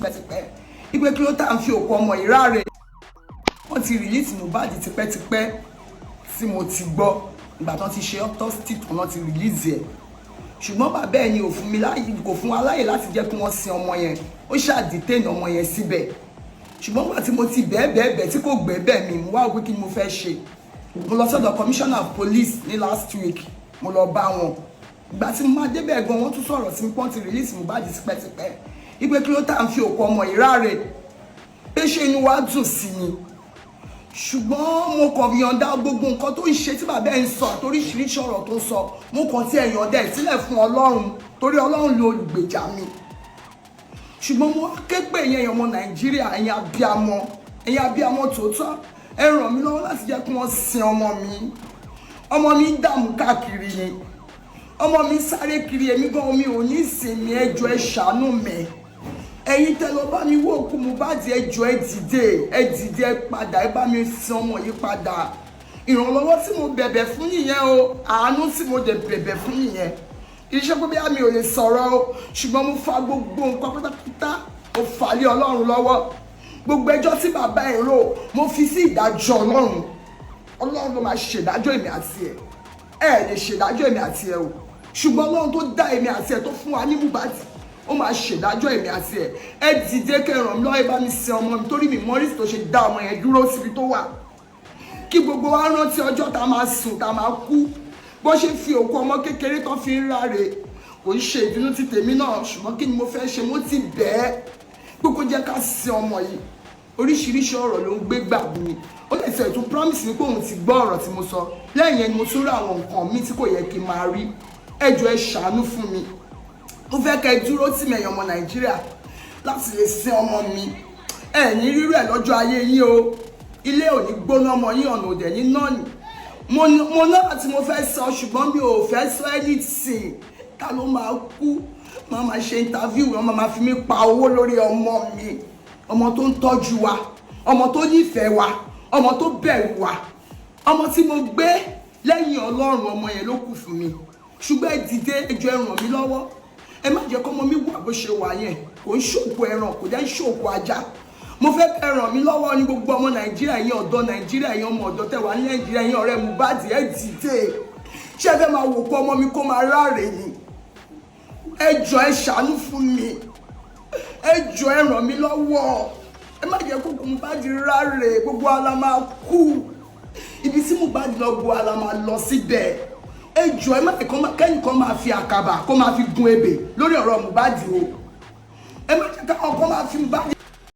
Tipẹ́tipẹ́ ipe kí ló tá à ń fi òkú ọmọ yìí ráre. Wọ́n ti release Mohbad tipẹ́tipẹ́ tí mo ti gbọ́. Ìgbà tán ti ṣe autopsy tán náà ti release ẹ̀, ṣùgbọ́n bàbá ẹ̀ ni ò fún mi láàyè, kò fún wa láàyè láti jẹ́ kí wọ́n sin ọmọ yẹn. Ó ṣáà detain ọmọ yẹn síbẹ̀. Ṣùgbọ́n nígbà tí mo ti bẹ́ẹ̀ bẹ́ẹ̀ bẹ́ẹ̀ tí kò gbẹ́ bẹ́ẹ̀ mi, mo wá wí, kí ni mo fẹ́ ṣe? Mo lọ sọ́dọ̀ commissioner of police ní last week. Mo lọ bá wọn. Ìgbà tí mo máa débẹ̀ gan, wọ́n tún sọ̀rọ̀ sí mi pọ́n ti release Mohbad tipẹ́tipẹ́, ipe kí ló tá à ń fi òkú ọmọ yìí ráre, pé ṣé inú wa dùn sí ni? Ṣùgbọ́n mo kàn yọ̀ǹda gbogbo nǹkan tó ń ṣe tí bàbá ẹ̀ ń sọ àti oríṣiríṣi ọ̀rọ̀ tó ń sọ. Mo kàn tí ẹ̀ yọ̀ǹda ẹ̀ sílẹ̀ fún Ọlọ́run, torí Ọlọ́run ló olùgbèjà mi. Ṣùgbọ́n mo wá ké pè yẹn, ọmọ Nàìjíríà, ẹ̀yin abiyamọ, ẹ̀yin abiyamọ tòótọ́, ẹ ràn mí lọ́wọ́ láti jẹ́ kí wọ́n sin ọmọ mi. Ọmọ mi ń dààmú káàkiri ni, ọmọ mi sáré kiri, èmi gan mi ò ní ìsinmi. Ẹ jọ̀ọ́, ẹ ṣàánú mi. Ẹ̀yin tẹ́ lọ bá mi wó òkú Mohbad, ẹ jọ̀ọ́, ẹ dìde, ẹ dìde, ẹ padà, ẹ bá mi sin ọmọ yìí padà. Ìrànlọ́wọ́ tí mo bẹ̀bẹ̀ fún nìyẹn o. Àánú tí mo dẹ̀ bẹ̀bẹ̀ fún nìyẹn. Kì í ṣe pé bí mi ò lè sọ̀rọ̀ o, ṣùgbọ́n mo fa gbogbo nǹkan pátápátá, mo fà lé Ọlọ́run lọ́wọ́. Gbogbo ẹjọ́ tí bàbá ẹ̀ rò, mo fi sí ìdájọ́ Ọlọ́run. Ọlọ́run ló máa ṣèdájọ́ èmi àti ẹ̀. Ẹ̀ lè ṣèdájọ́ èmi àti ẹ̀ o, ṣùgbọ́n Ọlọ́run tó dá èmi àti ẹ̀, tó fún wa ní Mohbad, ó máa ṣèdájọ́ èmi àti ẹ̀. Ẹ dìde kẹ́ ràn mí lọ́wọ́, ẹ bá mi sin ọmọ mi, torí mi mọ́rísì tó ṣe dá ọmọ yẹn dúró síbi tó wà. Kí gbogbo wa rántí ọjọ́ tá a máa sùn, tá a máa kú. Bó ṣe fi òkú ọmọ kékeré tó fi ń ráre, kò ń ṣe ìbínú ti tèmi náà, ṣùgbọ́n kí ni mo fẹ́ ṣe? Mo ti bẹ́ẹ̀ pé kó jẹ́ ká sin ọmọ yìí. Oríṣiríṣi ọ̀rọ̀ ló ń gbé gbà mí. Ó lè sọ ìtún promise mi pé òun ti gbọ́ ọ̀rọ̀ tí mo sọ. Lẹ́yìn yẹn ni mo tún rí àwọn nǹkan mi tí kò yẹ kí n máa rí. Ẹ jọ̀ọ́, ẹ ṣàánú fún mi. Mo fẹ́ kẹ́ ẹ dúró tì mí, ẹ̀yin ọmọ Nàìjíríà, láti lè sin ọmọ mi. Ẹ ní rírú ẹ̀ lọ́jọ́ ayé yín o. Ilé ò ní gbóná ọmọ yín, ọ̀nà òdẹ̀ ní náà ni mo náà tí mo fẹ́ sọ, ṣùgbọ́n mi ò fẹ́ sọ anything. Ta ló máa kú, máa máa ṣe interview, wọn máa fi mí pa owó lórí ọmọ mi, ọmọ tó ń tọ́jú wa, ọmọ tó nífẹ̀ẹ́ wa, ọmọ tó bẹ̀rù wa, ọmọ tí mo gbé lẹ́yìn Ọlọ́run. Ọmọ yẹn ló kù fún mi. Ṣùgbọ́n ẹ dìde, ẹ jọ̀ọ́, ẹ ràn mí lọ́wọ́. Ẹ má jẹ́ kọ́mọ mi wà bó ṣe wà yẹn. Kò ń ṣòkò ẹran, kò dẹ́ ń ṣòkò ajá. Mo fẹ́ kẹ́ ràn mí lọ́wọ́ ní gbogbo ọmọ Nàìjíríà, ẹ̀yin ọ̀dọ́ Nàìjíríà, ẹ̀yin ọmọ ọ̀dọ́ tẹ́ wà ní Nàìjíríà, ẹ̀yin ọ̀rẹ́ Mohbad, ẹ dìde. Ṣé ẹ fẹ́ máa wò kó ọmọ mi kó máa ráre ni? Ẹ jọ̀ọ́, ẹ ṣàánú fún mi. Ẹ jọ̀ọ́, ẹ ràn mí lọ́wọ́. Ẹ má jẹ́ kó Mohbad ráre. Gbogbo ala máa kú. Ibi tí Mohbad lọ, gbogbo ala máa lọ síbẹ̀. Ẹ jọ̀ọ́, ẹ má jẹ́ kẹ́nìkan máa fi àkàbà kó máa fi gun ebè lórí ọ̀rọ̀ Mohbad o. Ẹ má jẹ́ káwọn kan máa fi Mohbad